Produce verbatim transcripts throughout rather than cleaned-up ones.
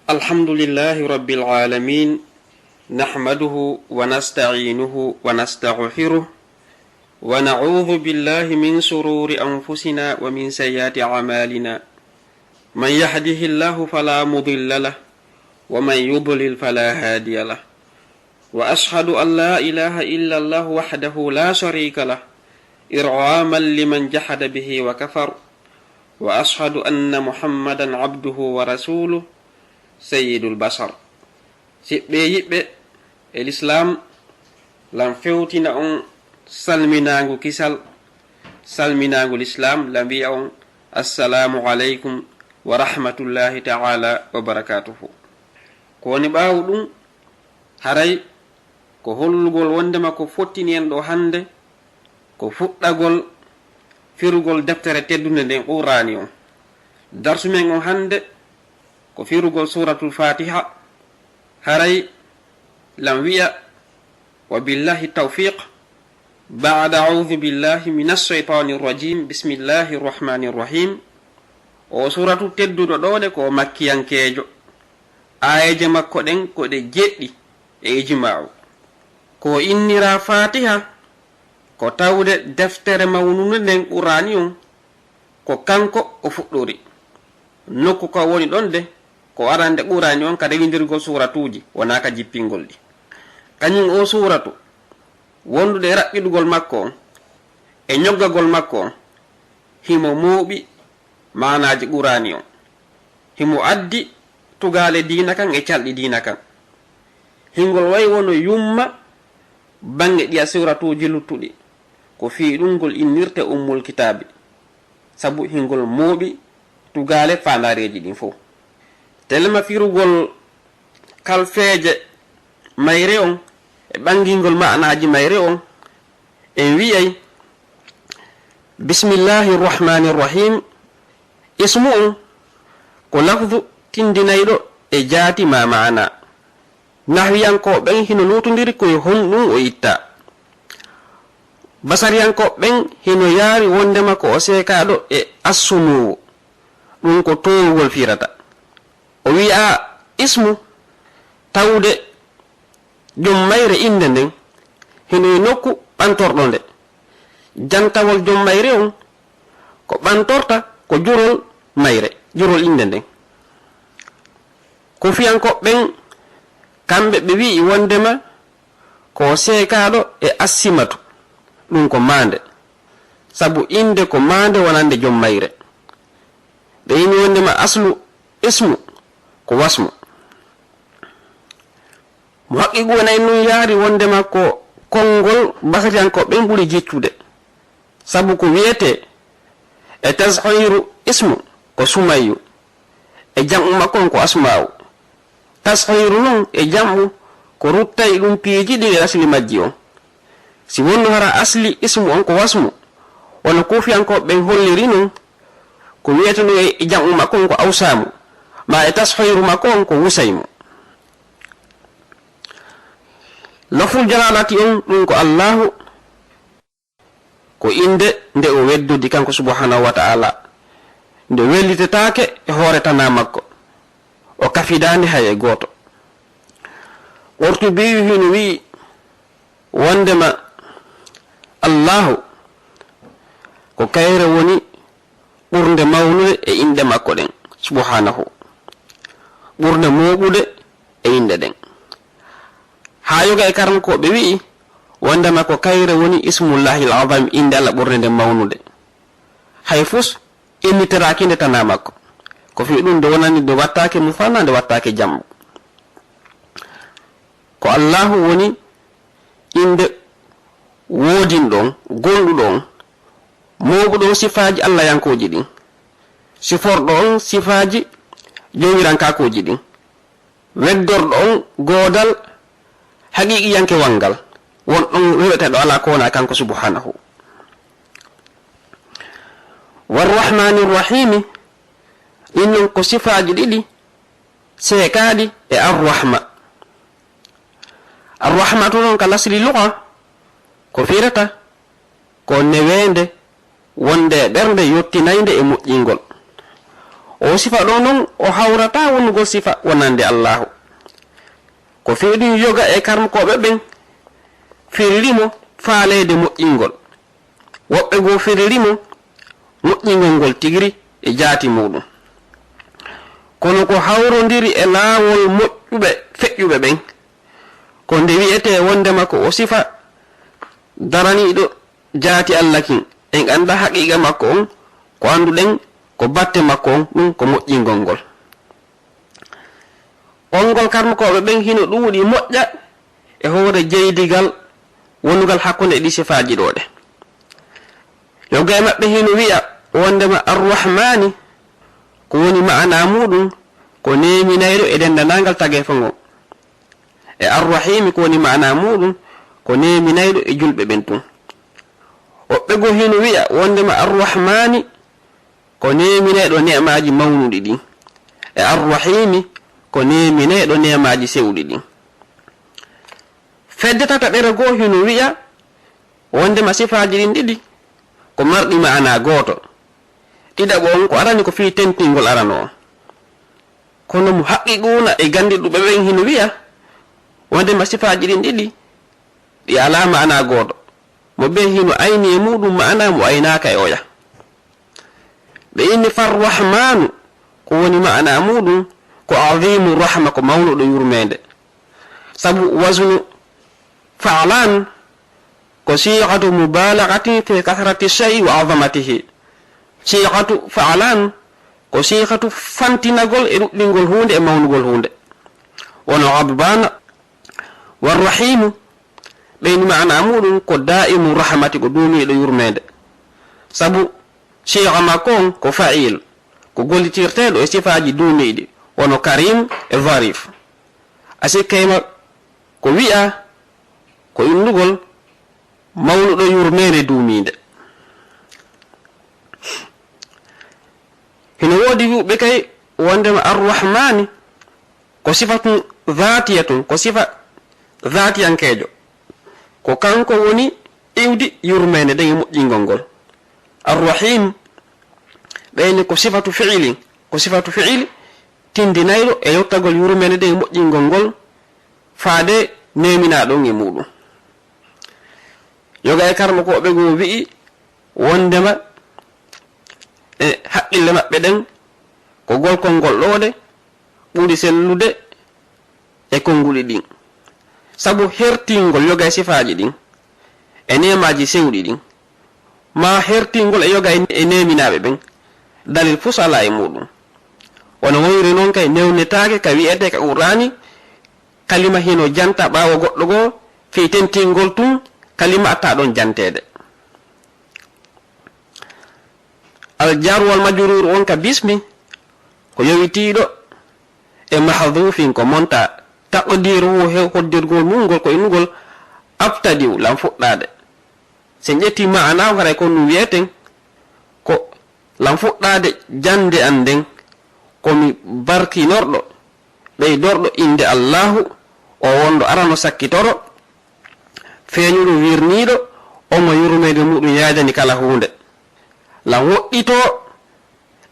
الحمد لله رب العالمين، نحمده ونستعينه ونستغفره، ونعوذ بالله من شرور أنفسنا ومن سيئات أعمالنا. من يهده الله فلا مضل له، ومن يضلل فلا هادي له. وأشهد أن لا إله إلا الله وحده لا شريك له، إرغاما لمن جحد به وكفر. وأشهد أن محمدا عبده ورسوله، سيد البشر. Siɓɓe yiɓɓe e Lislaam, lan fewtina on salminaangu kisal, salminaangu Lislaam, lan wi'a on, "Assalaamu aleykum wa rahmatullaahi ta'aalaa wa barakaatuhu." Ko woni ɓaawo ɗum, haray ko hollugol wonndema ko fottini en ɗoo hannde, ko fuɗɗagol firugol deftere teddunde nden, Quraani on. Darsu men on hannde ko firugol Suuratul Faatiha. Haray lan wi'a, wa billahi tawfiq, ba'da a'uudu billahi minash shaytaanir rajiim, bismillahir rahmaanir rahiim. O suuratu tedduɗo ɗoo de ko makkiyankeejo. Aayeeje makko ɗen ko ɗe jeɗɗi e ijmaa'u. Ko o inniraa Faatiha, ko tawde deftere mawnunde nden Quraani on, ko kanko o fuɗɗori. Nokku ko woni ɗon de, ko arande Quraani on ka rewindirgol suuratuuji, wonaa ka jippingol ɗi. Kañum o suuratu, wondude e raɓɓiɗugol makko on, e ñoggagol makko on, himo mooɓi maanaaji Quraani on. Himo addi tugaale diina kan e calɗi diina kan. Hingol wayi wono yumma baŋŋe ɗiya suuratuuji luttuɗi. Ko fii ɗum ngol innirte Ummul Kitaabi, sabu hingol mooɓi tugaale faandaareeji ɗin fow. Telema firugol kalfeeje mayre on e ɓanngingol maanaaji mayre on, en wi'ay, Bismillahir Rahmanir Rahim. Ismu on ko lafdu tindinayɗo e jaati maa maana. Nahwiyankooɓe ɓen hino luutondiri ko e honɗum o ittaa. Basariyankooɓe ɓen hino yaari wonndema ko o seekaaɗo e assunuwu, ɗum ko toowugol firata. O wi'a ismu tawde jom mayre innde nden hino e nokku ɓantorɗo nde. Jantawol jom mayre on ko ɓantorta ko jurol mayre, jurol innde nden. Kuufiyankooɓe ɓen, kamɓe ɓe wi'i wonndema ko o seekaaɗo e assimatu, ɗum ko maande, sabu innde ko maande wonande jom mayre. Ɓe inni wonndema aslu ismu ko wasmu. Mo haqqiqu en nun yaari wonndema ko konngol basariyankooɓe ɓen ɓuri jiccude, sabu ko wi'etee e tashiiru ismu ko Sumayyu, e jam'u makko on ko Asmaa'u. Tashiiru non e jam'u ko ruttay ɗum piiji ɗin e asli majji on. Si wonno hara asli ismu on ko wasmu, wano kuufiyankooɓe ɓen holliri non, ko wi'etenoo e jam'u makko on ko Awsaamu, maa e tashiiru makko on ko Wusaymu. Laful jalaalati on, ɗum ko Allaahu, ko innde nde o weddodi kanko subhaanahu wa ta'aalaa, nde wellitetaake e hoore tanaa makko, o kafidaande hay e gooto. Qurtubiyu hino wi'i wonndema Allaahu ko kayre woni ɓurnde mawnude e inɗe makko ɗen, subhaanahu, ɓurnde mooɓude e inɗe ɗen. Haa yoga e karankooɓe wi'i wonndema ko kayre woni ismullahil azam, innde Alla ɓurnde nden mawnude. Hay fus inniteraaki nde tanaa makko. Ko fii ɗum nde wonani, nde wattaake musanna, nde wattaake jam'u. Ko Allaahu woni innde woodinɗo on, gonɗuɗo on, mooɓuɗo on sifaaji Allayankooji ɗin, siforɗo on sifaaji jowirankakooji ɗin, weddorɗo on goodal haqiiqiyankewal ngal, won ɗon weweteeɗo alaa ko wonaa kanko subhaanahu. Warrahmaani rrahiimi, ɗin non ko sifaaji ɗiɗi seekaaɗi e arrahma. Arrahmatu non ka lasli luga ko firata ko neweende wonde e ɓernde yottinaynde e moƴƴingol. O sifa ɗoo noon, o hawrataa wonugol sifa wonande Allaahu. Ko fii ɗum yoga e karmokooɓe ɓen firiri mo faaleede moƴƴingol. Woɓɓe goo firiri mo moƴƴingol ngol tigiri e jaati muuɗum. Kono ko hawrondiri e laawol moƴƴuɓe feƴƴuɓe ɓen, ko nde wi'etee wonndema ko o sifa daraniiɗo jaati Alla kin, en anndaa haqiiqa makko on, ko annduɗen ko batte makko on, ɗum ko moƴƴingol ngol. On ngol karmokooɓe ɓen hino ɗuuɗi moƴƴa e hoore jeydigal wonugal hakkunde ɗi sifaaji ɗoo ɗe. Yoga e maɓɓe hino wi'a wonndema Arrahmaani ko woni ma'anaa muuɗum ko neeminayɗo e denndanangal tageefo ngon. E Arrahiimi ko woni ma'anaa muuɗum ko neeminayɗo e julɓe ɓen tun. Woɓɓe goo hino wi'a wonndema Arrahmaani ko neeminayɗo ne'amaaji mawnuɗi ɗin. E Arrahiimi ko neeminayɗo ne'amaaji sewɗi ɗin. Fedde tataɓere goo hino wi'a wonndema sifaaji ɗin ɗiɗi ko marɗi ma'anaa gooto. Ɗiɗaɓo on ko arani ko fii tentingol arano on. Kono muhaqqiquuna e ganndirɗuɓe ɓen hino wi'a wonndema sifaaji ɗin ɗiɗi ɗi alaa ma'anaa gooto. Mo ɓe hino ayni e muuɗum ma'anaa mo aynaaka e oya. Ɓe inni Farrahmaanu ko woni ma'anaa muuɗum ko azimu rahma, ko mawnuɗo yurmeende. Sabu waznu fa'laan ko sighatu mubalaghatin fi kathrati shay'i wa azamatihi. Sighatu fa'laan ko sighatu fantinagol e ɗuɗɗingol huunde e mawnugol huunde. Wono Ghadbaana, Warrahiimu, ɓe inni ma'anaa muuɗum ko daa'imu rahmati, ko duumiiɗo yurmeende. Sabu siigha makko on ko fa'iil, ko gollitirteeɗo e sifaaji duumiiɗi, wono Kariim e Zariif. A sikkay ma ko wi'a ko innugol mawnuɗo yurmeende duumiinde. Hino woodi wi'uɓe kay wonndema Arrahmaani ko sifatun zaatiyatun, ko sifa zaatiyankeejo. Ko kanko woni iwdi yurmeende nden e moƴƴingol ngol. Arrahiim, ɓe inni ko sifatu fi'ilin, ko sifatu fi'ili tindinayɗo e yottagol yurmeende nden e moƴƴingol ngol faade neeminaaɗo on e muuɗum. Yoga e karmokooɓe goo wi'i wonndema e haqqille maɓɓe ɗen ko golkol ngol ɗoo de ɓuri sellude e konnguɗi ɗin. Sabu hertingol yoga e sifaaji ɗin e neemaaji sewɗi ɗin, maa hertingol e yoga e neeminaaɓe ɓen, dalil fus alaa e muuɗum. Wano woniri non kay, newnetaake ka wi'etee ka Qur'aani kalima hino janta ɓaawo goɗɗo goo fii tentingol tun kalima attaa ɗon janteede. Al-jaaru wal-majruuru on ka bismi ko yowitiiɗo e mahdhuufin, ko monta, taqdiiruhu, he hoddirgol mun ngol ko innugol abtadi'u, lan fuɗɗaade. Si en ƴetti ma'anaahu, haray ko ɗum wi'eten ko lan fuɗɗaade jannde an nden, ko mi barkinorɗo, ɓeydorɗo innde Allaahu, o wonɗo arano sakkitoro, feeñuɗo wirniiɗo, omo yurmeende muuɗum yaajani kala huunde. Lan woɗɗitoo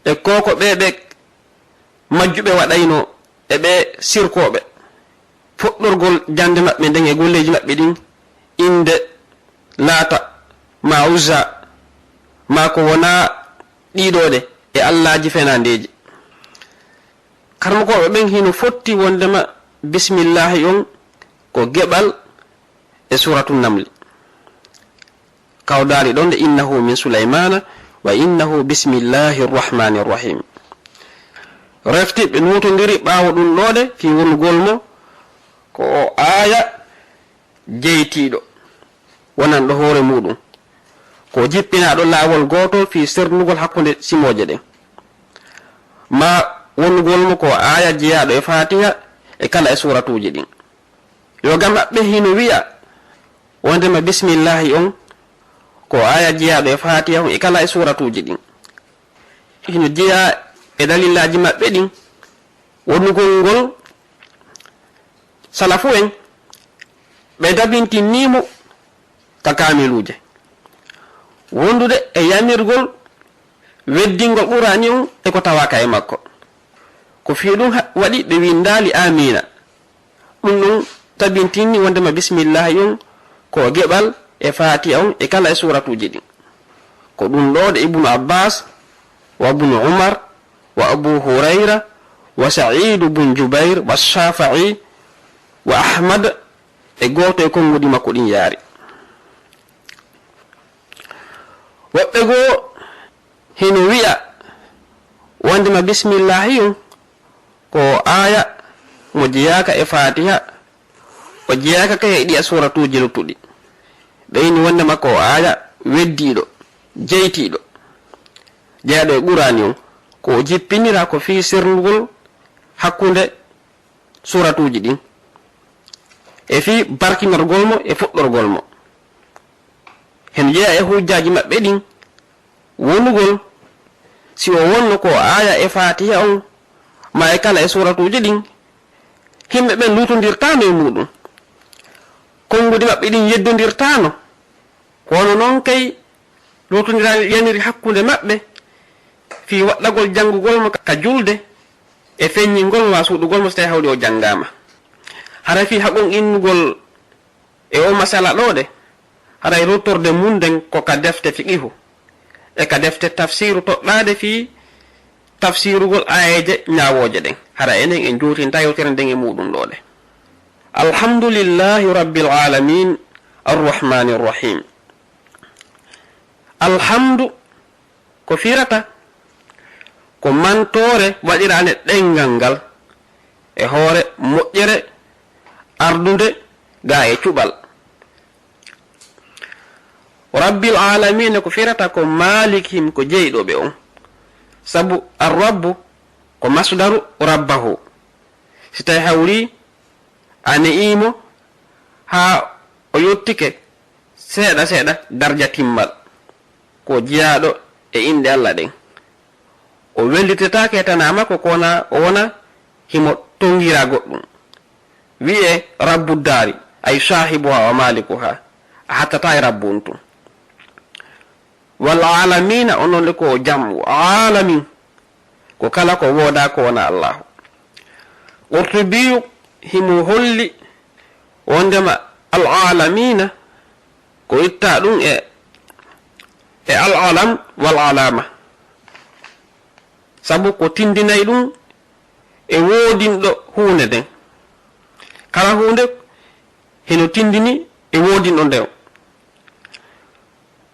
e koko ɓe ɓe majjuɓe waɗayno e ɓe sirkooɓe. Fuɗɗorgol jannde maɓɓe nden e golleeji maɓɓe ɗin, innde Laata, maa Uzza, maa ko wonaa ɗiɗo ɗe e allaaji fenaandeeji. Karmokooɓe ɓen hino fotti wonndema bismillaahi on ko geɓal e Suuratu Namli. Kawdaali ɗon de, "Innahu min Sulaymaana wa innahu bismillaahi rahmaani rahiim." Refti ɓe nuutondiri ɓaawo ɗum ɗoo de fii wonugol mo ko o aaya jeytiiɗo wonanɗo hoore muuɗum, ko jippinaaɗo laawol gootol fii sernugol hakkunde simooje ɗen, maa wonugol mo ko aaya jeyaaɗo e Faatiha e kala e suuratuuji ɗin. Yoga maɓɓe hino wi'a wonndema bismillaahi on ko aaya jeyaaɗo e Faatiha on e kala e suuratuuji ɗin. Hino jeyaa e dalillaaji maɓɓe ɗin wonugol ngol salafu en, ɓe dabintinii mo ka kaamiluuje, wondude e yamirgol weddingol Quraani on e ko tawaaka e makko. Ko fii ɗun ha-, waɗi ɓe winndaali Aamiina. Ɗun ɗon tabintinni wonndema bismillaahi on ko geɓal e Faatiha on e kala e suuratuuji ɗin. Ko ɗun ɗoo ɗe Ibnu Abbaas, wa Ibnu Umar, wa Abu Hurayra, wa Sa'iidu bun Jubayr, wa Shaafi'i, wa Ahmad, e gooto e konguɗi makko ɗin yaari. Woɓɓe goo hino wi'a wonndema bismillaahi on ko aaya mo jeyaaka e Faatiha, o jeyaaka kay e ɗiya suuratuuji luttuɗi. Ɓe inni wonndema ko aaya weddiiɗo, jeytiiɗo, jeyaaɗo e Quraani on, ko o jippinira ko fii sernugol hakkunde suuratuuji ɗin, e fii barkinorgol mo e fuɗɗorgol mo. Hino jeyaa e hujjaaji maɓɓe ɗin wonugol, si o wonno ko aaya e Faatiha on, maa e kala e suuratuuji ɗin, yimɓe ɓen luutondirtaano e muuɗun. Konguɗi maɓɓe ɗin yeddondirtaano. Kono non kay, luutondiraali yaniri hakkunde maɓɓe fii waɗɗagol janngugol mo ka julde e feññingol mo maa suuɗugol mo so tawii hawri o janngaama. Hara fii haqqun innugol e oo masala ɗoo ɗe, haray luuttorde mun nden ko ka defte fiqihu e ka defte tafsiiru toɗɗaade fii tafsiirugol aayeeje ñaawooje ɗen. Hara enen en jootintaa yewtere nden e muuɗun ɗoo ɗe. Alhamdulillahi Rabbil Aalamiin, Arrahmaani Rrahiim. Alhamdu ko firata ko mantoore waɗiraande ɗenngal ngal e hoore moƴƴere ardunde gaa e cuɓal. Rabbil Aalamiina ko firata ko Maalikihim, ko jeyɗo ɓe on. Sabu Ar-Rabbu ko masdaru rabbahu. Si tawii hawri a ne'ii mo haa o yottike seeɗa seeɗa darja timmal, ko jeyaaɗo e inɗe Alla ɗen. O wellitetaake e tanaa makko ko wona, o wona himo tongira goɗɗun. Wi'ee Rabbu daari, ay saahibuhaa wa maalikuhaa, a hattataa e Rabbu on tun. Wal aalamiina, onon le ko jam'u aalamin, ko kala ko woodaa ko wona Allaahu. Qurtubiyu himo holli wonndema al aalamiina ko ittaa ɗun e, e al alam wal alaama. Sabu ko tindinay ɗun e woodinɗo huunde nden. Kala huunde hino tindini e woodinɗo nden.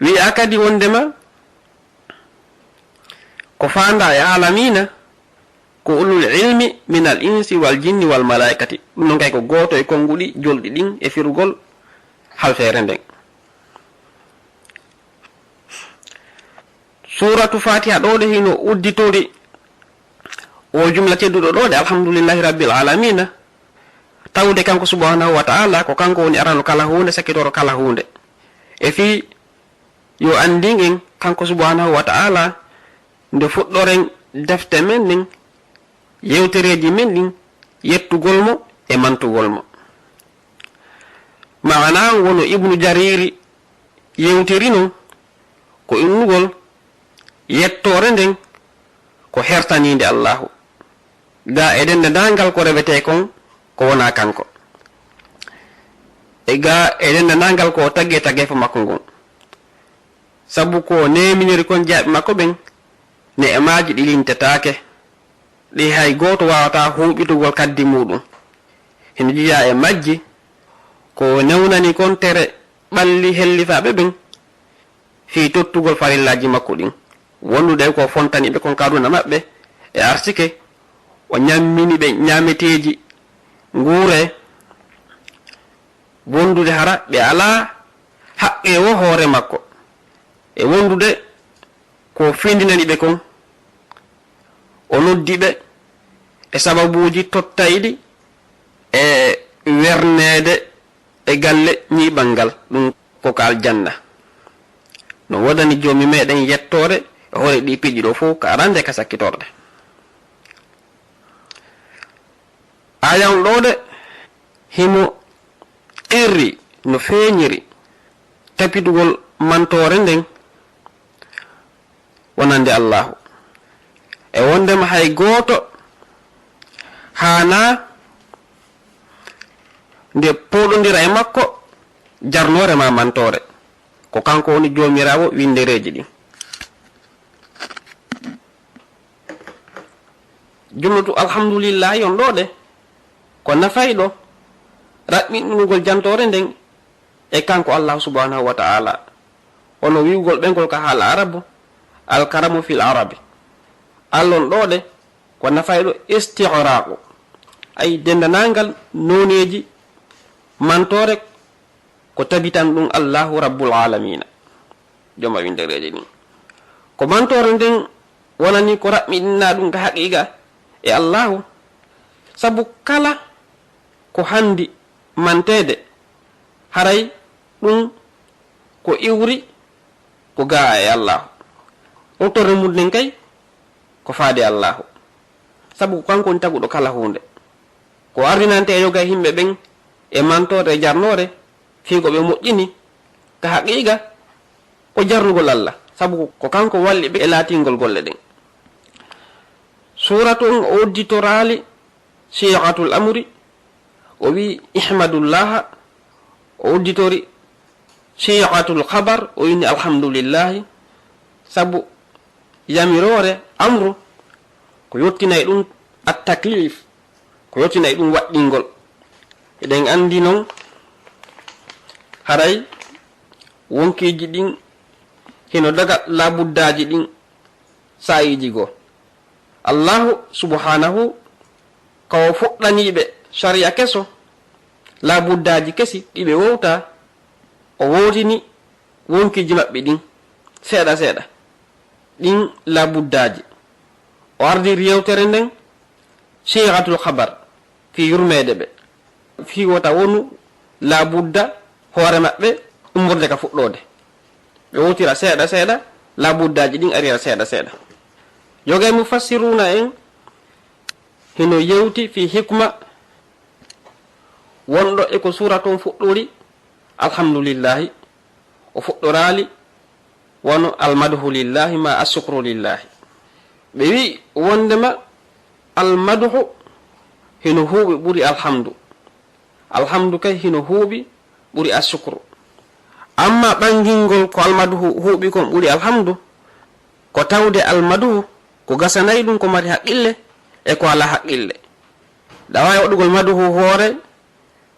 Wi'aa kadi wonndema ko faandaa e aalamiina ko ulul ilmi min al insi wal jinni wal malaa'ikati. Ɗun non kay ko gooto e konguɗi jolɗi ɗin e firugol halfeere nden. Suuratu Faatiha ɗoo ɗe hino udditori oo jumla tedduɗo ɗoo ɗe, Alhamdulillahi Rabbil Aalamiina, tawde kanko subhaanahu wa ta'aalaa ko kanko woni arano kala huunde, sakkitoro kala huunde. E fii yo anndin en kanko subhaanahu wa ta'aalaa nde fuɗɗoren defte men ɗen, yewtereeji men ɗin, yettugol mo e mantugol mo. Maanaa on wono Ibnu Jariiri yewtiri non ko innugol yettoore nden ko hertaniinde Allaahu. Gaa e denndanangal ko rewetee kon ko wonaa kanko. E gaa e denndanangal ko o tagi e tageefo makko ngon. Sabu ko o neeminiri kon jeyaaɓe makko ɓen, ne'emaaji ɗi lintetaake, ɗi hay gooto waawataa huuɓitugol kaddi muuɗun. Hino jeyaa e majji ko o newnani kon tere ɓalli hellifaaɓe ɓen fii tottugol farillaaji makko ɗin, wondude ko o fontani ɓe kon ka aduna maɓɓe e arsike, o ñammini ɓe ñaameteeji nguure, wondude hara ɓe alaa haqqee woo hoore makko, e wondude ko o findinani ɓe kon, o noddi ɓe e sababuuji tottayɗi e werneede e galle ñiiɓal ngal, ɗun ko ka aljanna. No woodani Joomi meɗen yettoore e hoore ɗii piiji ɗoo fow, ka arande ka sakkitorde. Aaya on ɗoo de, himo qirri no feeñiri tapitugol mantoore nden, Nande Allahu. E wondema hay gooto haanaa nde pooɗondira e makko jarnoore ma mantoore. Ko kanko woni joomiraawo winndereeji ɗin. Jumlatu alhamdulillahi on ɗoo de, ko nafayɗo raɓɓinɗungol jantoore nden e kanko Allahu subhanahu wa ta'ala. Hono wi'ugol ɓe ngol ka haala Arabu, al karamu fil arabi. Alla on ɗoo de, ko nafayɗo isti'raqu. Ay dendanangal nooneeji mantoore ko tabitan ɗum Allahu Rabbul Alamina, jooma winndereeji ɗin. Ko mantoore nden wonani ko raɓɓiɗinna ɗum ka haqiiqa e Allahu, sabu kala ko handi manteede, haray ɗum ko iwri ko gaa e Allahu. Rutorde mum nden kay ko faade Allahu, sabu ko kanko woni taguɗo kala huunde. Ko ardinante e yoga e yimɓe ɓen e mantoore e jarnoore, fii ko ɓe moƴƴini ka haqiiqa ko jarnugol Alla, sabu ko kanko walli ɓe e laatingol golle ɗen. Suuratu on o udditoraali siiqatul amri, o wi'i ihmadullaha, o udditori siiqatul khabar, o inni alhamdulillahi, sabu yamiroore amru ko yottinay ɗum at taklif, ko yottinay ɗum waɗɗingol. Eɗen anndi non haray wonkiiji ɗin hino daga laabuddaaji ɗin saa'iiji goo. Allahu subhanahu ka o fuɗɗaniiɓe sariya keso, laabuddaaji kesi ɗi ɓe wowta, o wowtini wonkiiji maɓɓe ɗin seeɗa seeɗa, ɗin laabuddaaji. O ardiri yewtere nden siiqatul khabar fii yurmeede ɓe, fii wota wonu laabudda hoore maɓɓe ummorde ka fuɗɗoode. Ɓe wowtira seeɗa seeɗa, laabuddaaji ɗin arira seeɗa seeɗa. Yoga e mufassiruna en hino yewti fii hikma wonɗo e ko suura ton fuɗɗori, alhamdulillahi, o fuɗɗoraali wano almadhu lillahi ma assukru lillahi. Ɓe wi'i wondema almadhu hino huuɓi ɓuri alhamdu. Alhamdu kay hino huuɓi ɓuri assukru. Amma ɓangingol ko almadhu huuɓi kon ɓuri alhamdu, ko tawde almadhu ko gasanay ɗum ko mari haqqille e ko alaa haqqille. Ɗa waawi waɗugol madhu hoore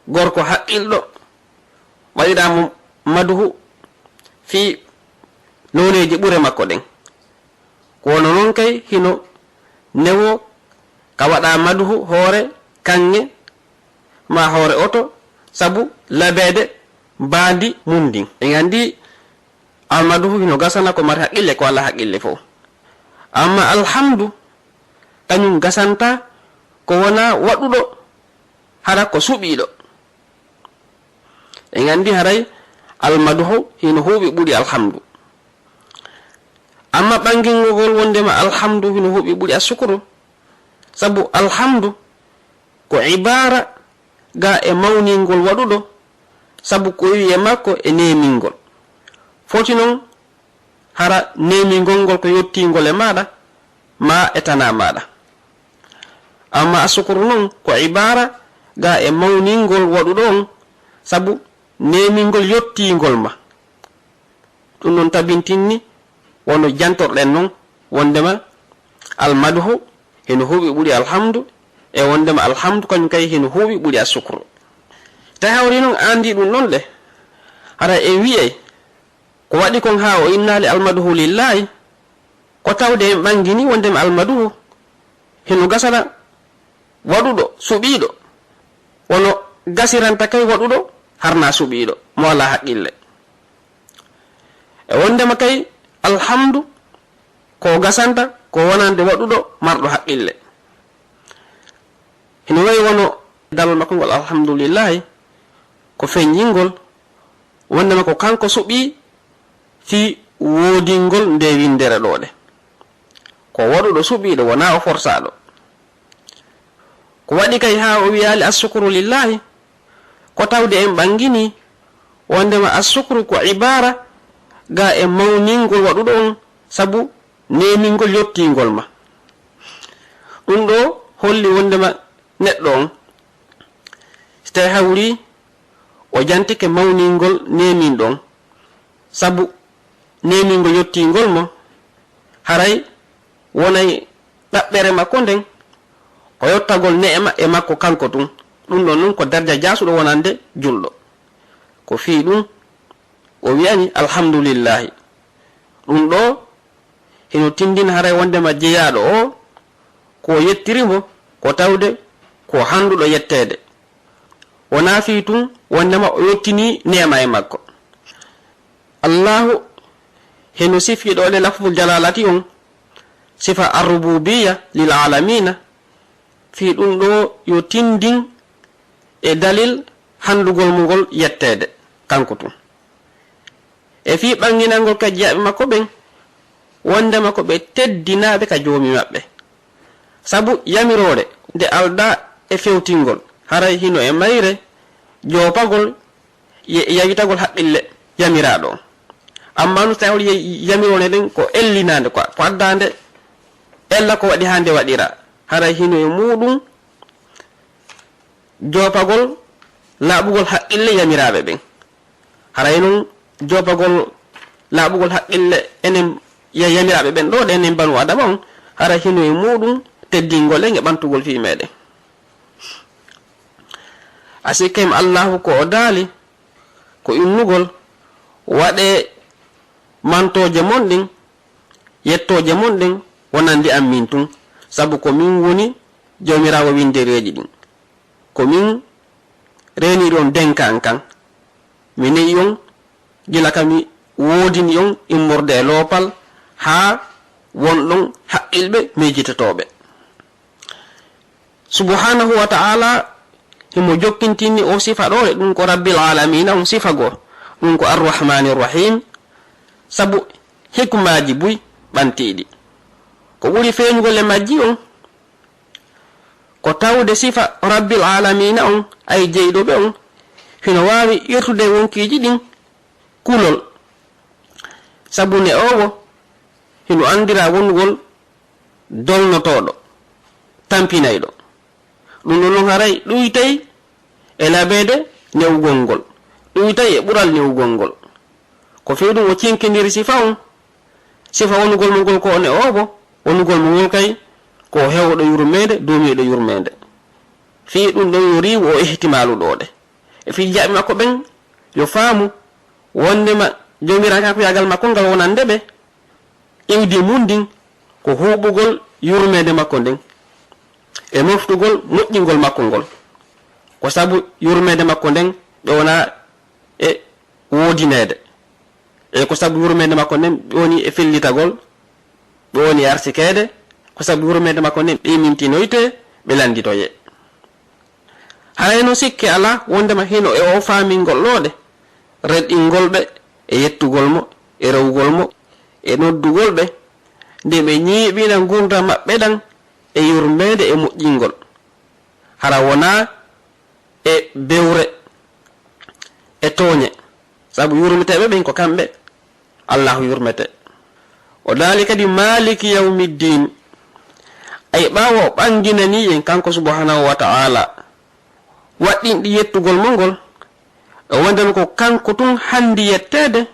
gorko haqqilɗo, waɗiraa mo madhu fii nooneeji ɓure makko ɗen. Ko wano non kay hino newoo ka waɗa madhu hoore kaŋŋe maa hoore oto sabu labeede mbaandi mun ndin. En anndi almadhu hino gasana ko mari haqqille ko alaa haqqille fow. Amma alhamdu kañum gasanta ko wonaa waɗuɗo hara ko suɓiiɗo. En anndi haray almadhu hino huuɓi ɓuri alhamdu. Amma ɓangingol wondema alhamdu hino huuɓi ɓuri assukuru, sabu alhamdu ko ibaara ga e mawningol waɗuɗo, sabu ko wi'e makko e neemingol. Foti non hara neemingol ngol ko yottingol e maaɗa, maa e tanaa maaɗa. Amma assukuru non ko ibaara ga e mawningol waɗuɗo on, sabu neemingol yottingol ma. Ɗum non tabintinni wano jantorɗen non wondema almadhu hino huuɓi ɓuri alhamdu, e wondema alhamdu kañum kay hino huuɓi ɓuri assukuru. Tawi hawri non andi ɗum non de, hara en wi'ay ko waɗi kon haa o innaali almadhu lillahi, ko tawde en ɓangini wondema almadhu hino gasana waɗuɗo suɓiiɗo, wano gasiranta kay waɗuɗo harna suɓiiɗo mo alaa haqqille. E wondema kay alhamdu ko gasanta ko wonande waɗuɗo marɗo haqqille. Hino wayi wano dalol makko ngol alhamdulillahi ko feñjingol wondema ko kanko suɓii fii woodingol nde winndere ɗoo de. Ko waɗuɗo suɓiiɗo, wonaa o forsaaɗo. Ko waɗi kay haa o wiyaali assukuru lillahi, ko tawde en ɓanngini wondema assukuru ko ibaara ga e mawningol waɗuɗo on, sabu neemingol yottingol ma. Ɗum ɗo holli wondema neɗɗo on, si tawi hawri o jantike mawningol neeminɗo on, sabu neemingol yottingol mo, haray wonay ɗaɓɓere makko nden ko yottagol neema e makko kanko tun. Ɗum ɗon nun ko darja jaasuɗo wonande julɗo. Ko fii ɗum o wi'ani alhamdulillahi. Ɗum ɗo hino tindina haray wondema jeyaaɗo o ko o yettiri mo ko tawde ko handuɗo yetteede. Wonaa fii tun wondema o yottinii neema e makko. Allahu hino sifii ɗo le lafzul jalalati on, sifa arrububiya lil alamina, fii ɗum ɗo yo tindin e dalil handugol mo ngol yetteede kanko tun. E fii ɓanginangol ka jiyaaɓe makko ɓen, wondema ko ɓe teddinaaɓe ka Joomi maɓɓe. Sabu yamiroore nde aldaa e fewtingol, haray hino e mayre joopagol ye-, yawitagol haqqille yamiraaɗo on. Amma no tawi ye-, yamiroore nden ko ellinaande, ko, ko addaande ella ko waɗi haa nde waɗira, haray hino e muuɗum joopagol laaɓugol haqqille yamiraaɓe ɓen. Haray non joopagol laaɓugol haqqille enen ya-, yamiraaɓe ɓen ɗo, ɗen en banu Adama on, haray hino e muuɗum teddingol en e ɓantugol fii meɗen. A sikkay mo Allahu ko o daali, ko innugol, waɗee mantooje mon ɗin, yettooje mon ɗen wonande an min tun, sabu ko min woni Joomiraawo windereeji ɗin. Ko min reeniri on denka an kan. Mi ne'i on gila ka mi woodini on immorde e loopal haa wonɗon haqqilɓe miijitotooɓe. Subhanahu wa ta'ala himo jokkintinni o sifa ɗo, e ɗum ko Rabbil Alamina on sifa goo, ɗum ko Arrahmani Rahim, sabu hikmaaji buy ɓantiiɗi. Ko ɓuri feeñugol e majji on, ko tawde sifa Rabbil Alamina on, ay jeyɗo ɓe on, hino waawi irtude wonkiiji ɗin kulol, sabu ne owo hino anndira wonugol dolnotooɗo, tampinayɗo. Ɗum ɗon non haray ɗuytay e labeede newugol ngol, ɗuytay e ɓural newugol ngol. Ko fii ɗum o cinkindiri sifa on, sifa wonugol mo ngol ko o ne'oowo, wonugol mo ngol kay ko o heewɗo yurmeende, duumiiɗo yurmeende. Fii ɗum ɗon yo riiwu o ihtimaalu ɗoɗe. E fii jaaɓi makko ɓen yo faamu wondema Joomiraaɗo kaakuyaagal makko ngal wonande ɓe, iwdi mun ndin ko huuɓugol yurmeende makko nden e moftugol moƴƴingol makko ngol. Ko sabu yurmeende makko nden ɓe wona e woodineede. E ko sabu yurmeende makko nden ɓe woni e fellitagol, ɓe woni e arsikeede, ko sabu yurmeende makko nden ɓe imintinoyte, ɓe lannditoye. Haray no sikke alaa wondema hino e o faamingol ɗoɗe, renɗingol ɓe e yettugol mo, e rewugol mo, e noddugol ɓe, nde ɓe ñiiɓina ngurndan maɓɓe ɗan e yurmeende e moƴƴingol. Hara wonaa e bewre, e tooñe, sabu yurmeteeɓe ɓen ko kamɓe Allahu yurmete. O daali kadi, "Maaliki yawmiddin." Ay, ɓaawo o ɓanginanii en kanko subhanahu wa ta'ala, waɗɗinɗi yettugol mo ngol, e wondema ko kanko tun handi yetteede,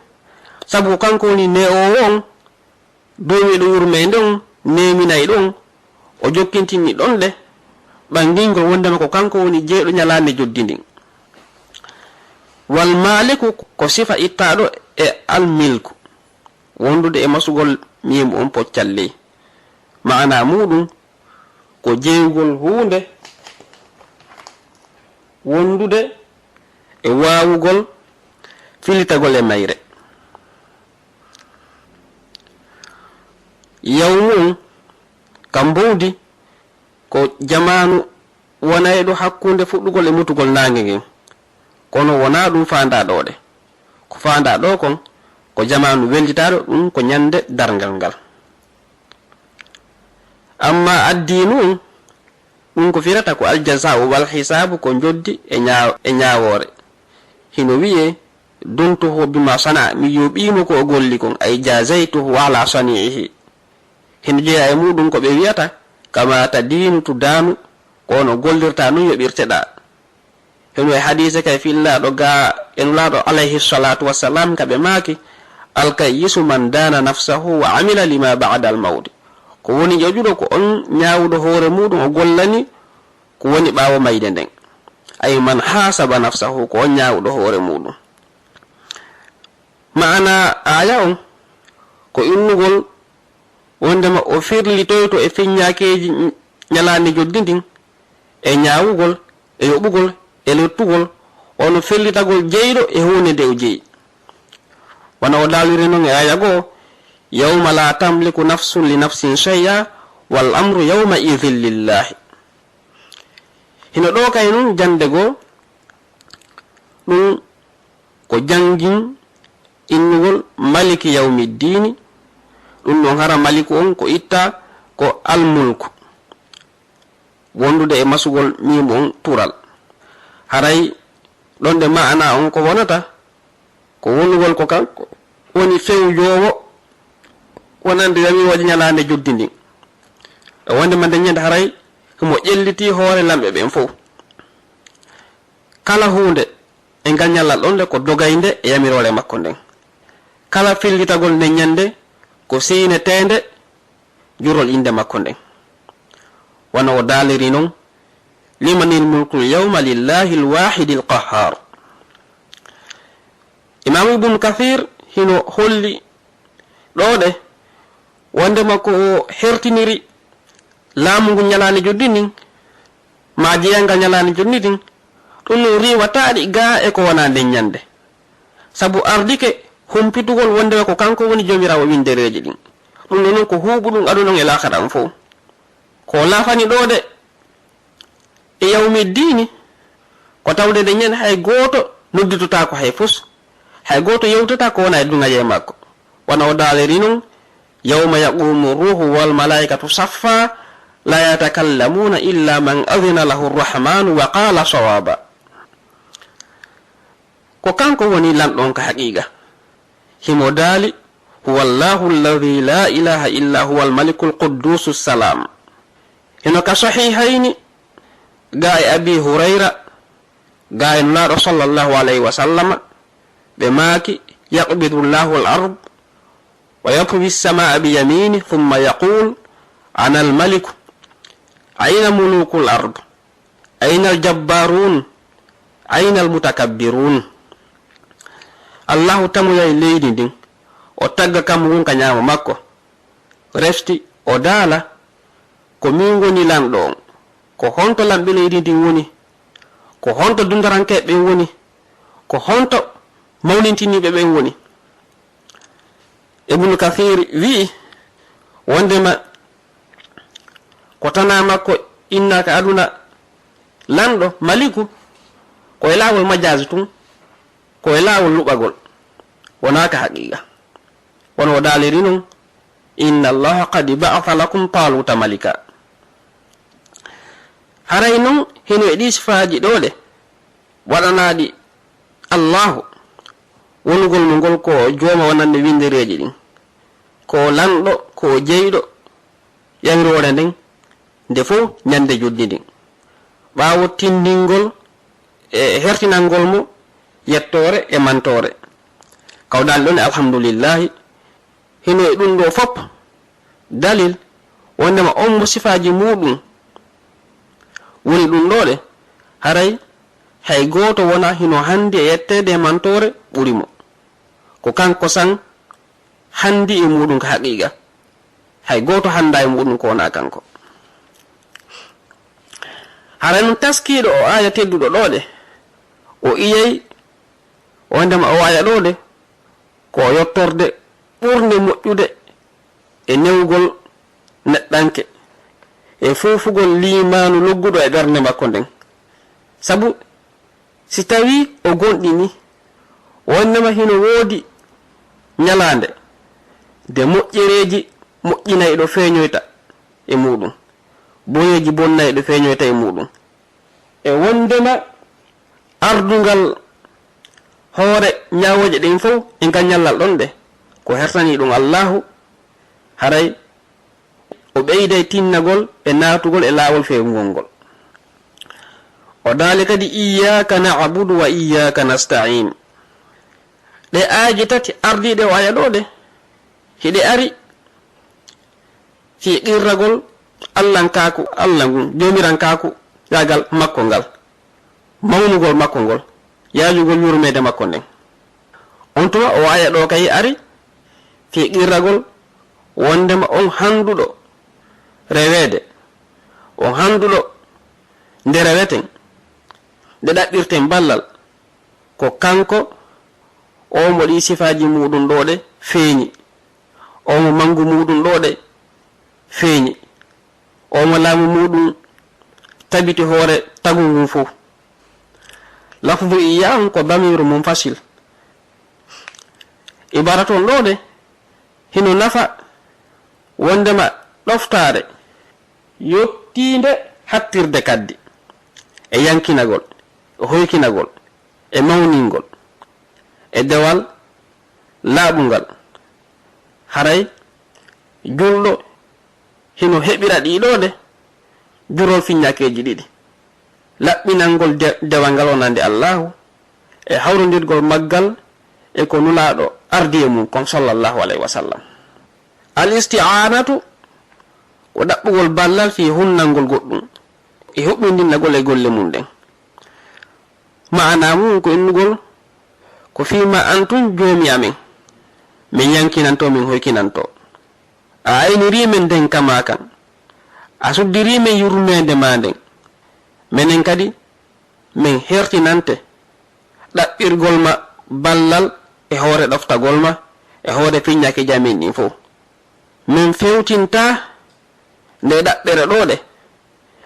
sabu ko kanko woni ne'oowo on, duumiiɗo yurmeende on, neeminayɗo on, o jokkintinni ɗon ɗe, ɓangingol wondema ko kanko woni jeyɗo ñalaande joddi ndin. Wal maaliku ko sifa ittaaɗo e al milku, wondude e masugol miimu on poccal ley. Maana muuɗum ko jeyugol huunde, wondude e waawugol filitagol e mayre. Yawmu on, ka mbowdi, ko jamaanu wonayɗo hakkunde fuɗɗugol e mutugol naange ngen. Kono wonaa ɗum faandaa ɗoo ɗe. Ko faandaa ɗoo kon, ko jamaanu wellitaaɗo, ɗum ko ñande darngal ngal. Amma addiinu on, ɗum ko firata ko aljaza'u wal hisaabu, ko njoddi e ñaa-, e ñaawoore. Hino wi'ee, "Duntuhu bima sana'a", mi yoɓii mo ko o golli kon, ay jazaytuhu ala sani'ihi. Hino jeyaa e muuɗum ko ɓe wi'ata, "Kama tadiinu tudaanu," ko no gollirtaa nun yoɓirteɗaa. Hino e hadiise kay fillaaɗo ga e Nulaaɗo alayhi salaatu wassalaam ka ɓe maaki, "Alkayyisu man daana nafsahu wa amila lima ba'dal mawti." Ko woni ƴoƴuɗo ko on ñaawuɗo hoore muuɗum o gollani ko woni ɓaawo mayde nden. Ay man haasaba nafsahu ko on ñaawuɗo hoore muuɗum. Ma'ana aaya on ko innugol wondema o firlitoyto e feññaakeeji ñalaande joddi ndin, e ñaawugol, e yoɓugol, e lottugol, wano firlitagol jeyɗo e huunde nde o jeyi. Wano o daaliri non e aaya goo, "Yawma la tamliku nafsun li nafsin shay'a, wal amru yawma idhin lillahi." Hino ɗoo kay nun jannde goo, ɗum ko janngin innugol Maliki Yawmi Ddiini, ɗum ɗon hara Maliku on ko itta ko Almulku, wondude e masugol miimu on tural. Haray ɗon de ma'ana on ko wonata, ko wonugol ko kanko woni fewjoowo wonande yamirooje ñalaande joddi ndin. E wonde ma nden ñande haray himo ƴellitii hoore lamɓe ɓen fow. Kala huunde e ngal ñallal ɗon le ko dogaynde e yamiroore makko nden. Kala fillitagol nden ñande ko siyneteende jurol innde makko nden. Wano o daaliri non, "Limanil mulkul yawma lillahi l-waahidi l-qahhaar." Imaamu Ibnu Kasiir hino holli ɗoo de, wondema ko o hertiniri laamu ngun ñalaande joddi ndin, maa jeyangal ñalaande joddi ndin, ɗum ɗum riiwataɗi gaa e ko wonaa nden ñande. Sabu ardike humpitugol wondema ko kanko woni joomiraawo windereeji ɗin. Ɗum ɗon non ko huuɓuɗum aduna on e laakhara on fow. Ko laafani ɗoo de, e yawmi diini, ko tawde nde ñande hay gooto nodditotaako hay fus, hay gooto yewtata ko wona e duŋayee makko. Wano o daaliri non, "Yawma yaqumu ruuhu wal malaa'ikatu saffa, la yatakallamuna illa man adina lahu rrahmanu wa qala sawaba." Ko kanko woni lanɗo on ka haqiiqa. Himo daali, "Huwa Allahu alladhi la ilaha illa huwa al-malikul quddusu salam." Hino ka sahihayni, ga e Abi Hurayra, ga e Nulaaɗo sallallahu alayhi wa sallama, ɓe maaki, "Yaqbidu Allahu al-ard, wa yatwi as-samaa bi yamini, thumma yaqul, ana al-maliku, ayna mulukul ard?" Aynal jabbaruun, aynal mutakabbirun. Allahu tamoyay leydi ndin, o tagga kammu ngun ka ñaamo makko. Refti o daala, ko min woni lanɗo on. Ko honto lamɓe leydi ndin woni? Ko honto dundarankeeɓe ɓen woni? Ko honto mawnintiniiɓe ɓen woni? Ibnu Kasiir wi'i wondema ko tanaa makko innaaka aduna lanɗo, maliku, ko e laawol majaazi tun, ko e laawol luɓagol, wonaaka haqiiqa. Wano o daaliri non, "Inna Allaha qad ba'atha lakum Taaluuta malika." Haray non hino e ɗii sifaaji ɗoo ɗe waɗanaaɗi Allaahu, wonugol mo ngol ko jooma wonande windereeji ɗin, ko lanɗo, ko jeyɗo yamiroore nden, nde fow ñande joddi ndin. Ɓaawo tindingol e hertinangol mo yettoore e mantoore. Kawɗaali ɗon e alhamdulillahi, hino e ɗum ɗoo fof dalil wondema on mo sifaaji muuɗum woni ɗum ɗoo ɗe, haray hay gooto wona hino hanndi e yetteede e mantoore ɓuri mo. Ko kanko san hanndi e muuɗum ka haqiiqa. Hay gooto hannda e muuɗum ko wona kanko. Haray nun taskiiɗo o aaya tedduɗo ɗoo ɗe, o iyey wondema o aaya ɗoo ɗe, ko yottorde ɓurnde moƴƴude e newgol neɗɗanke, e fuufugol liimaanu lugguɗo e ɓernde makko nden. Sabu si tawii o gomɗinii wondema hino woodi ñalaande nde moƴƴereeji moƴƴinayɗo feeñoyta e muuɗum, boneeji bonnayɗo feeñoyta e muuɗum, e wondema ardungal hoore ñaawooje ɗen fow e ngal ñallal ɗon ɗe, ko hertanii ɗum Allaahu, haray O ɓeyday tinnagol e naatugol e laawol feewungol ngol. O daali kadi, "Iyyaka na'budu wa iyyaka nasta'in." Ɗe aaje tati ardiiɗe o aya ɗo ɗe, hiɗe ari fii qirragol Allankaaku, Allah ngun, joomirankaaku, yaagal makko ngal, mawnugol makko ngol, yaajugol yurmeede makko nden. On tuma o aya ɗo kay ari fii qirragol wondema on handuɗo reweede, on handuɗo nde reweten, nde ɗaɓɓirten ballal, ko kanko o mo ɗi sifaaji muɗum ɗo ɗe feeñi, o mo mangu muɗum ɗo ɗe feeñi, o mo laamu muɗum tabiti hoore tagu ngun fow. Lafdu iyya on ko damiru munfasil. Ibara ton ɗo ɗe hino nafa wondema ɗoftaare yottiinde hattirde kaddi e yankinagol, e hoykinagol, e mawningol, e dewal laaɓungal. Haray julɗo hino heɓira ɗii ɗo ɗe jurol fiññakeeji ɗiɗi. Laɓɓinangol de-, dewal ngal wonande Allaahu, e hawrondirgol maggal e ko Nulaaɗo ardi e mum kon, sallallahu alayhi wa sallam. Al isti'aanatu ko ɗaɓɓugol ballal fii hunnangol goɗɗum, e huɓɓindinnagol e golle mum ɗen. Maanaa mum ko innugol, ko fii ma an tun Joomi amen, min yankinanto, min hoykinanto. A aynirii men nden ka maa kan. A suddirii men yurmeende maa nden. Menen kadi, men hertinante ɗaɓɓirgol ma ballal e hoore ɗoftagol ma, e hoore fiññakeeji amen ɗin fow. Men fewtintaa nde ɗaɓɓere ɗo ɗe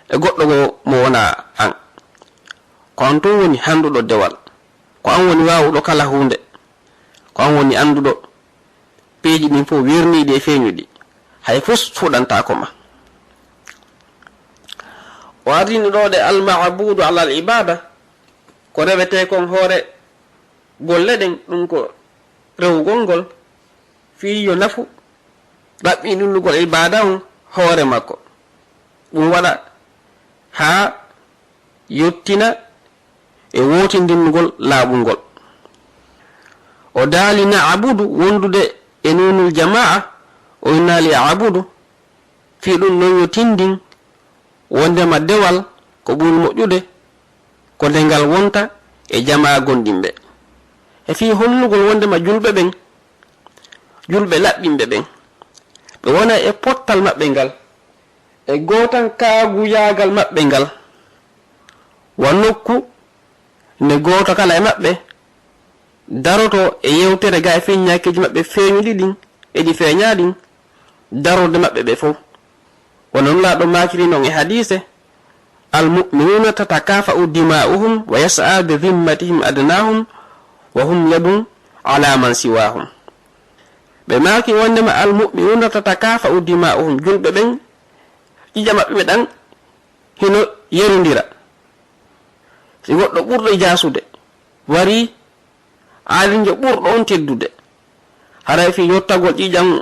e goɗɗo goo mo wonaa an. Ko an tun woni handuɗo dewal. Ko an woni waawuɗo kala huunde. Ko an woni anduɗo piiji ɗin fow, werniiɗi e feeñuɗi. Hay fus fuɗantaako ma. O ardini ɗo ɗe al-ma'budu alal ibada, ko rewetee kon hoore golle ɗen, ɗum ko rewugol ngol fii yo nafu ɗaɓɓiɗinugol ibaada on hoore makko, ɗum waɗa haa yottina e wootindinnugol laaɓungol. O daali na'budu wondude e nuunul jamaa, o innaali a'budu, fii ɗum non yo tindin wondema dewal ko ɓuri moƴƴude ko nde ngal wonta e jamaa gomɗinɓe. E fii hollugol wondema julɓe ɓen, julɓe laɓɓinɓe ɓen, ɓe wona e pottal maɓɓe ngal, e gootankaaguyaagal maɓɓe ngal, wa nokku nde gooto kala e maɓɓe daroto e yewtere ga e feññaakeeji maɓɓe feeñuɗi ɗin e ɗi feeñaa ɗin, darorde maɓɓe ɓe fow. Wano Nulaaɗo maakiri non e hadiise, "Al-mu'minuuna tatakaafa'u dimaa'uhum wa yas'a bi zimmatihim adnaahum wa hum yadun ala man siwaahum." Ɓe maaki wondema, "Al-mu'minuuna tatakaafa'u dimaa'uhum." Julɓe ɓen, ƴiiƴam maɓɓe ɓe ɗan hino yerondira. Si goɗɗo ɓurɗo jaasude warii, aalinjo ɓurɗo on teddude, haray fii yottagol ƴiiƴam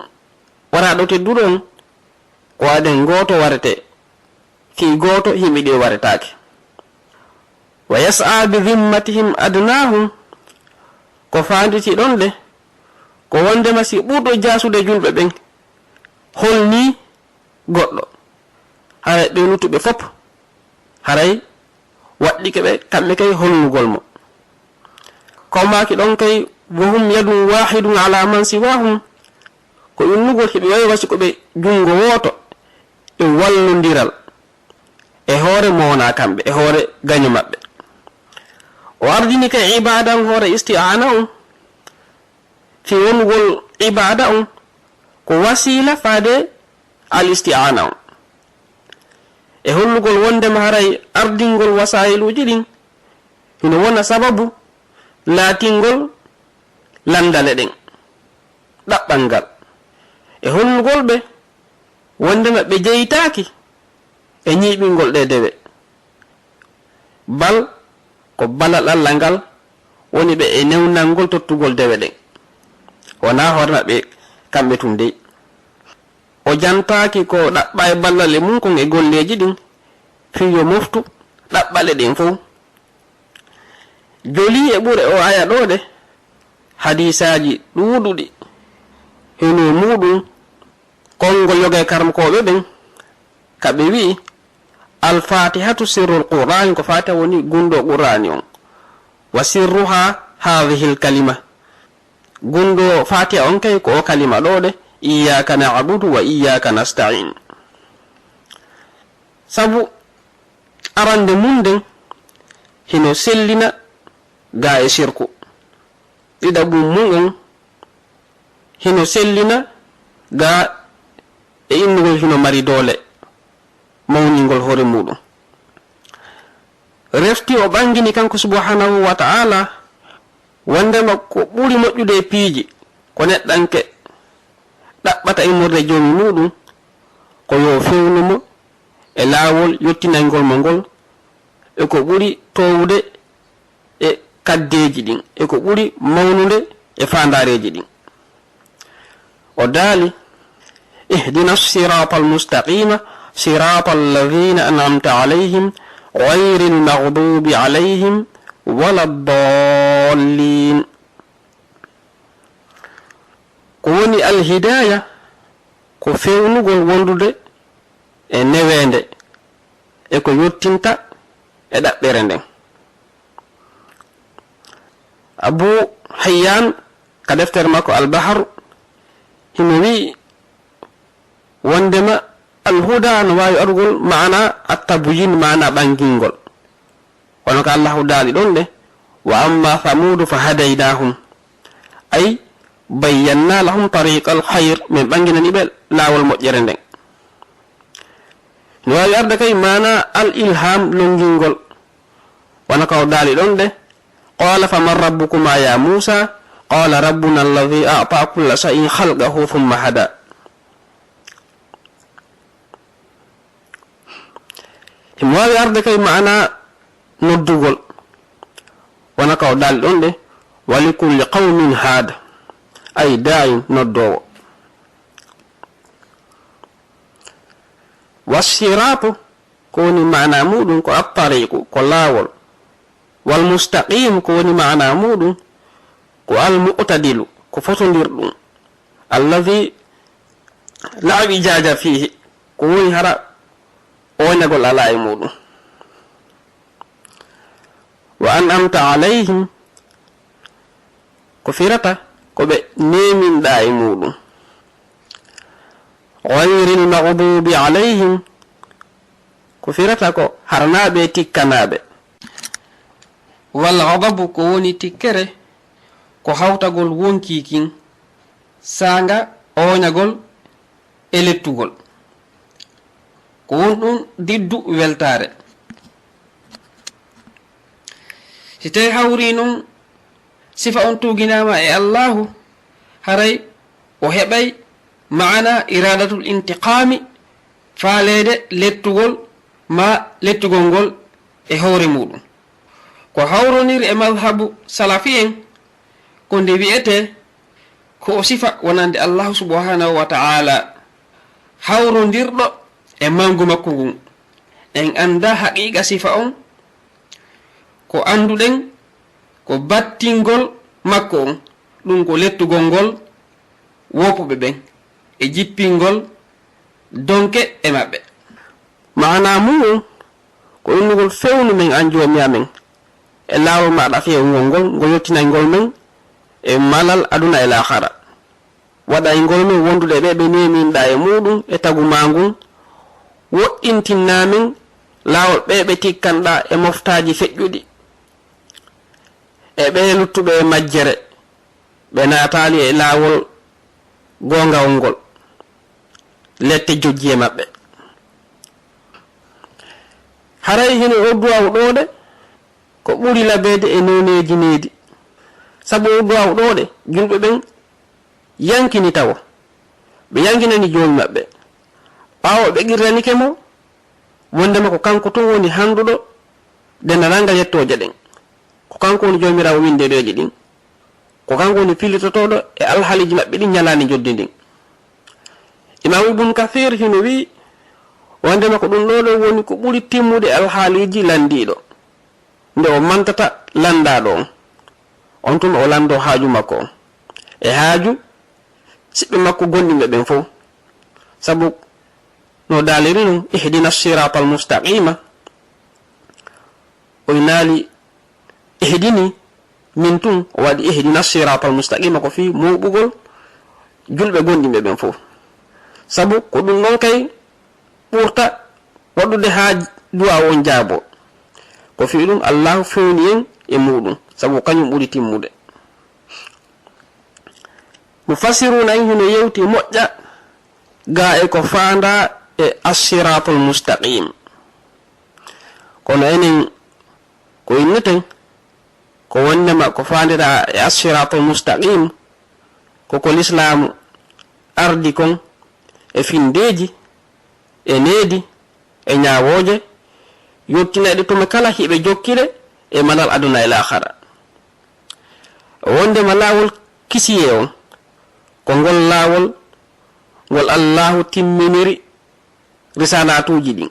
waraaɗo tedduɗo on, ko aden gooto warete, fii gooto yimɓe ɗin waretaake. "Wa yas'a bi zimmatihim adnaahum," ko faanditi ɗon ɗe, ko wondema si ɓurɗo jaasude julɓe ɓen holnii goɗɗo, haray ɓe luttuɓe fow, haray waɗɗike ɓe kamɓe kay holnugol mo. Ko maaki ɗon kay, "Wa hum yadun waahidun ala man siwaahum," ko innugol hiɓe wayi wasi ko ɓe junngo wooto e wallondiral e hoore mo wonaa kamɓe, e hoore gaño maɓɓe. O ardini kay ibaada on hoore isti'aana on, fii wonugol ibaada on ko wasiila faade al isti'aana on. E hollugol wondema haray ardingol wasaayiluuji ɗin hino wona sababu laatingol lanndale ɗen, ɗaɓɓal ngal. E hollugol ɓe wondema ɓe jeytaaki e ñiiɓingol ɗee dewe. Bal ko ballal Alla ngal woni ɓe e newnangol tottugol dewe ɗen. Wonaa hoore maɓɓe kamɓe tun dey. O jantaaki ko ɗaɓɓa e ballale mum kon e golleeji ɗin, fii yo moftu ɗaɓɓale ɗen fow. Jolii e ɓure o aya ɗoo ɗe, hadiisaaji ɗuuɗuɗi, hino muuɗum konngol yoga e karamokooɓe ɓen, ka ɓe wi'i, "Al-Faatihatu sirrul Qur'aani", ko Faatiha woni gunndoo Qur'aani on. "Wa sirruha haadihil kalima." Gunndoo Faatiha on kay ko o kalima ɗoo ɗe, "Iyyaka na'budu wa iyyaka nasta'in." Sabu arande mum nden hino sellina gaa e sirku. Ɗiɗaɓum mum on hino sellina gaa e innugol hino mari doole mawningol hoore muuɗum. Refti o ɓangini kanko subhanahu wa ta'ala wondema ko ɓuri moƴƴude e piiji ko neɗɗanke ɗaɓɓata immorde Joomi muuɗum ko yo fewnu mo e laawol yottinayngol mo ngol e ko ɓuri toowude e kaddeeji ɗin e ko ɓuri mawnude e faandaareeji ɗin. O daali, "Ihdina sirata almustaqima, sirata alladhina an'amta alayhim, ghayri almaghdubi alayhim wala ddallin." Ko woni alhidaya, ko fewnugol wondude e neweende e ko yottinta e ɗaɓɓere nden. Abu Hayyan ka deftere makko Al-Bahar himo wi'i wondema alhuda no waawi arugol maana at-tabyin, maana ɓangingol. Kono ko Allahu daali ɗon de, "Wa amma Thamudu fa hadaynahum." Ay, "Bayyanna lahum tariqal khayr", min ɓanginani ɓe laawol moƴƴere nden. No waawi arde kay maana al-ilham, longingol. Wona ko o daali ɗon de, "Qala fa man rabbukuma ya Musa?" Qala rabbuna alladhi a'ta kulla shay'in khalqahu thumma hada. Himo waawi arde kay maana noddugol. Wona ka o daali ɗon de, "Wa li kulli qawmin haad", ay daayin noddoowo. Wassiraatu ko woni maana muuɗum ko attariiqu, ko laawol. Wal mustaqim ko woni maana muuɗum ko al mu'tadilu, ko fotondirɗum. Alladhi la i'wijaja fihi, ko woni hara ooñagol alaa e muuɗum. Wa an'amta alayhim, ko firata ko ɓe neeminɗaa e muuɗum. Ghayril maghdubi alayhim, ko firata ko haranaaɓe e tikkanaaɓe. Wal ghadabu ko woni tikkere, ko hawtagol wonkii kin, saanga ooñagol e lettugol. Ko won ɗum diddu weltaare. Si tawi hawri non sifa on tuuginaama e Allahu, haray o heɓay maana iradatul intiqaami, faaleede lettugol ma lettugol ngol e hoore muuɗum. Ko hawrondir e mazhabu salafi en, ko nde wi'etee ko o sifa wonande Allahu subhanahu wa ta'ala, hawrondirɗo e mangu makko ngun. En anndaa haqiiqa sifa on, ko annduɗen ko battingol makko on, ɗum ko lettugol ngol woppuɓe ɓen e jippingol donke e maɓɓe. Maanaa mu'un ko innugol fewnu men an Joomi amen e laawol maaɗa fewngol ngol, ngol yottinayngol men e malal aduna e laakhara. Waɗayngol men wondude e ɓe ɓe neeminɗaa e muuɗum e tagu maa ngun, woɗɗintinnaa men laawol ɓe ɓe tikkanɗaa e moftaaji feƴƴuɗi, e ɓe luttuɓe e majjere, ɓe naataali e laawol goongawol ngol, lette jojji e maɓɓe. Haray hino o duwaaw ɗoo de, ko ɓuri labeede e nooneeji needi. Sabu o duwaaw ɗoo de, julɓe ɓen yankini tawo. Ɓe yankinani Joomi maɓɓe. Ɓaawo ɓe qirranike mo, wondema ko kanko tun woni handuɗo dendalangal yettooje ɗen. Ko kanko woni Joomiraawo windereeji ɗin. Ko kanko woni fillitotooɗo e alhaaliiji maɓɓe ɗin ñalaande njoddi ndin. Imaamu Ibn Kathir hino wi'i, wondema ko ɗum ɗoo ɗoo woni ko ɓuri timmude alhaaliiji lanndiiɗo, nde o mantata lanndaaɗo on. On tun o lanndoo haaju makko on. E haaju siɓɓe makko gonɗinɓe ɓen fow. Sabu no daaliri non, "Ihdina siratal mustaqima." O innaali, "Ihdini," min tun o waɗi, "Ihdina siratal mustaqima," ko fii mooɓugol julɓe gonɗinɓe ɓen fow. Sabu ko ɗum ɗon kay ɓurta waɗude haa du'a on jaabo. Ko fii ɗum Allahu fewni en e muɗum, sabu kañum ɓuri timmude. Mufassiruna en hino yewti moƴƴa gaa e ko faandaa e as-siratal mustaqim. Kono enen ko inneten ko wondema ko faandiraa e as-siratal mustaqim, ko ko lislaamu ardi kon e findeeji, e needi, e ñaawooje, yottinayɗe tuma kala hiɓe jokkire e manal aduna e laakhara. Wondema laawol kisiyee on, ko ngol laawol ngol Allaahu timminiri risalaatuuji ɗin.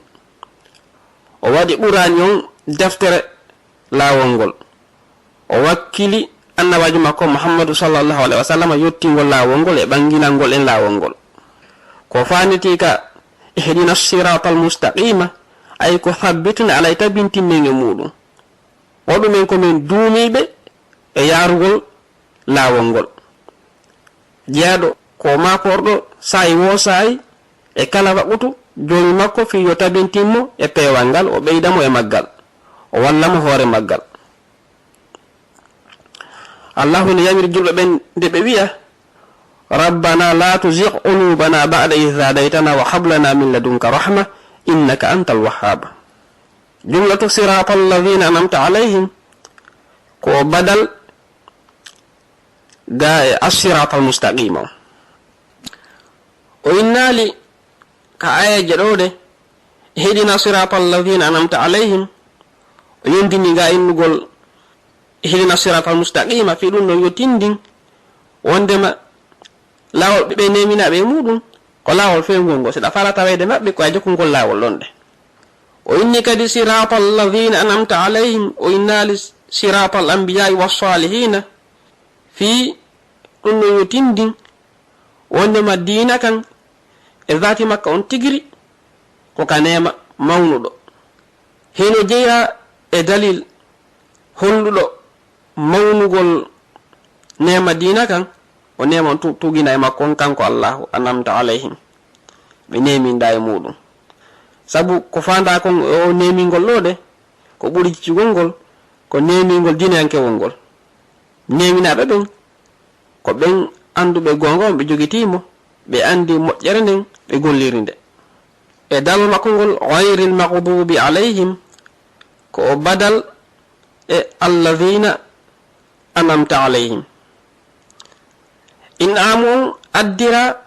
O waɗi Qur'aani on deftere laawol ngol. O wakkili annabaajo makko Muhammadu sallallahu alaihi wasallam yottingol laawol ngol e ɓanginangol en laawol ngol. Ko faanditii ka ihdina siratal mustaqima, ay ko thabbitna alay tabintinɗen e muɗum. Waɗu men ko men duumiiɓe e yaarugol laawol ngol. Jeyaaɗo ko maakorɗo saa'i woo saa'i e kala waqutu Joomi makko fii yo tabintin mo e peewal ngal, o ɓeyda mo e maggal, o walla mo hoore maggal. Allahu no yamiri julɓe ɓen nde ɓe wi'a, "Rabbana la tuzigh qulubana ba'da idh hadaytana wa hab lana min ladunka rahma innaka antal wahhab." Jumlatu siratal ladhina an'amta alayhim ko badal gaa e as-siratal mustaqima on. O innaali ka aayeeje ɗoo ɗe, "Ihdina siratal ladhina an'amta alayhim." O yondini gaa innugol "Ihdina siratal mustaqima", fii ɗum ɗon yo tinndin wondema laawol ɓe ɓe neeminaaɓe e muɗum ko laawol fewngol ngol. Si ɗa faalaa taweede maɓɓe, ko a jokkungol laawol ɗon ɗe. O inni kadi "siratal ladhina an'amta alayhim", o innaali "siratal anbiya'i was salihina", fii ɗum ɗon yo tinndin wondema diina kan e zaati makka on tigiri ko ka neema mawnuɗo. Hino jeyaa e dalil holluɗo mawnugol neema diina kan, o neema on tu-, tuugina e makko on kanko Allahu, "an'amta alayhim", ɓe neeminɗaa e muɗum. Sabu ko faandaa kon e o neemingol ɗoo ɗe, ko ɓuri jiccugol ngol, ko neemingol diinayankewol ngol. Neeminaaɓe ɓen ko ɓen annduɓe goonga on, ɓe jogitii mo, ɓe anndi moƴƴere nden, ɓe golliri nde. E dalol makko ngol, "ghayril maghdubi alayhim", ko o badal e "alladhina an'amta alayhim". In'amu on addira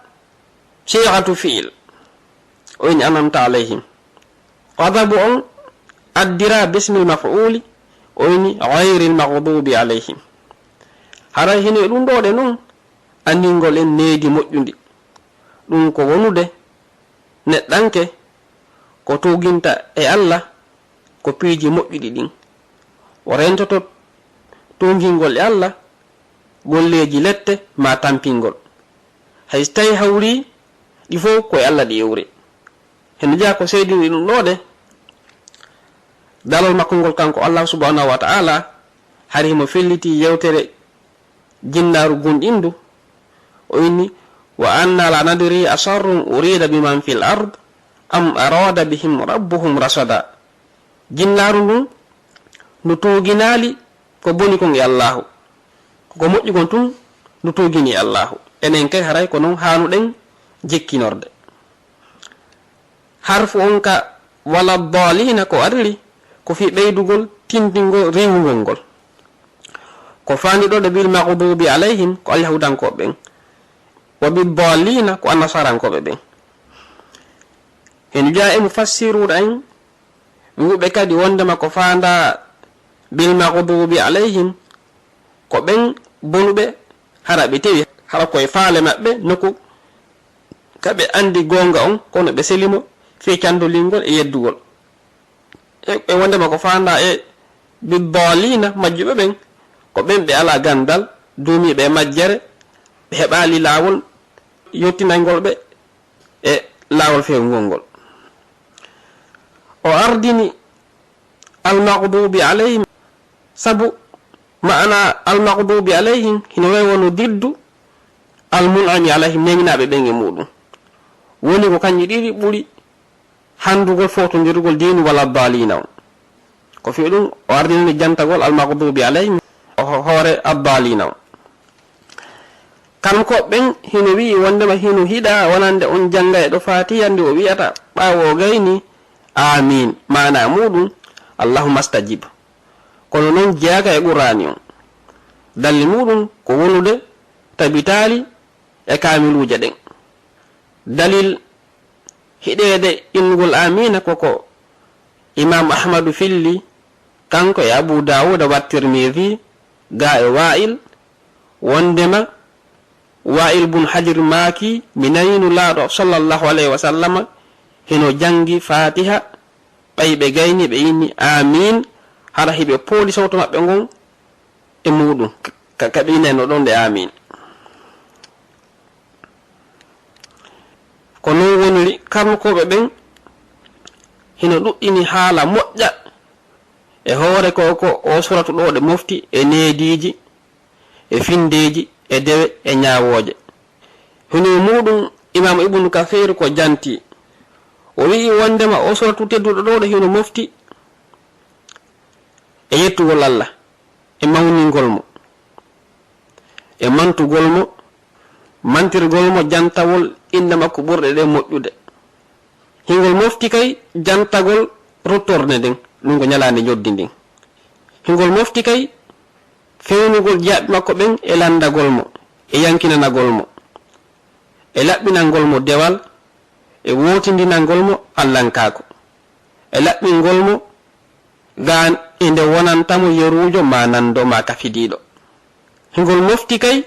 sighatu fi'il, o inni "an'amta alayhim". Ghadabu on addira bismil maf'uli, o inni "ghayril maghdubi alayhim". Haray hino e ɗum ɗoo ɗe non anndingol en needi moƴƴundi. Ɗum ko wonude neɗɗanke ko tuuginta e Alla ko piiji moƴƴuɗi ɗin. O rentoto tuugingol e Alla golleeji lette maa tampingol. Hay si tawii hawrii ɗi fow ko e Alla ɗi iwri. Hino jeyaa ko seedini ɗum ɗoo ɗe, dalol makko ngol kanko Allahu subhanahu wa ta'ala, hari himo felliti yewtere jinnaaru gonɗindu, o inni, "Wa anna la nadri asharrun urida biman fil ard am arada bihim rabbuhum rashada." Jinnaaru ndun ndu tuuginaali ko boni kon e Allaahu. Ko ko moƴƴi kon tun ndu tuugini e Allaahu. Enen kay haray ko non haanuɗen jikkinorde. Harfu on ka wala daalina ko ariri ko fii ɓeydugol tintingol riiwungol ngol. Ko faanduɗo ɗe bil maghdubi alayhim ko alyahudankooɓe ɓen. Wa bid daalina ko annasarankooɓe ɓen. Hino jeyaa e mufassiruuna en wi'uɓe kadi wondema ko faandaa bil maghdubi alayhim ko ɓen bonuɓe, hara ɓe tewi, hara koye faale maɓɓe nokku Taɓe anndi goonga on, kono ɓe seli mo fii candolingol e yeddugol. E, e wonndema ko faandaa e biddaalina, majjuɓe ɓen, ko ɓen ɓe alaa ganndal, duumiiɓe e majjere, ɓe heɓaali laawol yottinayngol ɓe e laawol feewngol ngol. O ardini almaghdubi alayhim, sabu maana almaghdubi alayhim hino wayi wano diddu almun'ami alayhim, neeminaaɓe ɓen e muɗum. Woni ko kanji ɗiɗi ɓuri handugol fowtondirgol diinu wala daalina on. Ko fii ɗum o ardinani jantagol almaghdubi alayhim ho-, hoore addaalina on. Kankooɓe ɓen hino wi'i wonndema hino hiɗa wonande on jannga e ɗo Faatiha ndi o wi'ata ɓaawo o gayni, "Aamiin." Maana muɗum, "Allahumma stajib." Kono non jeyaaka e Qur'aani on. Dalli muɗum ko wonude tabitaali e kaamiluuje ɗen. Dalil hiɗeede innugol aamiina ko ko Imaam Ahmadu filli, kanko e Abu Daawuda wa Tirmidhi, gaa e Waa'il, wonndema Waa'il bun Hajir maaki, mi nanii Nulaaɗo sallallahu alayhi wa sallama hino janngi Faatiha, ɓay ɓe gayni ɓe inni, "Aamiin," hara hiɓe pooli sawtu maɓɓe ngon e muɗum, ka, ka ɓe innayno ɗon nde, "Aamiin." Ko non woniri, karnkooɓe ɓen hino ɗuɗɗini haala moƴƴa e hoore ko, ko o suratu ɗoo ɗe mofti e neediiji, e finndeeji, e dewe, e ñaawooje. Hino muɗum Imaam Ibnu Kasiir ko janti. O wi'i wonndema o suratu tedduɗo ɗoo ɗe hino mofti e yettugol Alla, e mawningol mo, e mantugol mo, mantirgol mo jantawol innde makko ɓurɗe ɗe moƴƴude. Hingol mofti kay jantagol ruttorde nden, ɗum ko ñalaande ñoddi ndin. Hingol mofti kay fewnugol jiyaaɓe makko ɓen e lanndagol mo, e yankinanagol mo, e laɓɓinangol mo dewal, e wootindinangol mo allankaaku, e laɓɓingol mo gaan e nde wonanta mo yeruujo maa nanndo maa kafidiiɗo. Hingol mofti kay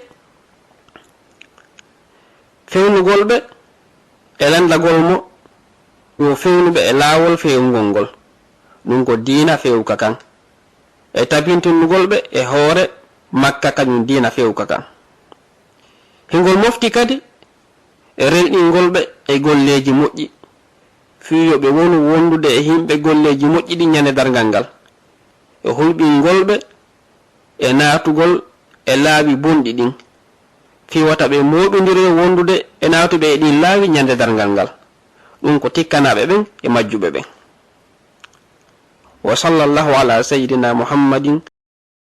fewnugol ɓe e lanndagol mo yo fewnu ɓe e laawol fewngol ngol, ɗum ko diina fewka kan, e tabintinugol ɓe e hoore Makka kañum diina fewka kan. Hingol mofti kadi e rerɗingol ɓe e golleeji moƴƴi, fii yo ɓe wonu wondude e yimɓe golleeji moƴƴi ɗin ñande darngal ngal, e hulɓingol ɓe e naatugol e laawi bonɗi ɗin, fii wata ɓe mooɓindire wondude e naatuɓe e ɗin laawi ñande darngal ngal. Ɗum ko tikkanaaɓe ɓen e majjuɓe ɓen. Wa sallallahu ala sayyidina Muhammadin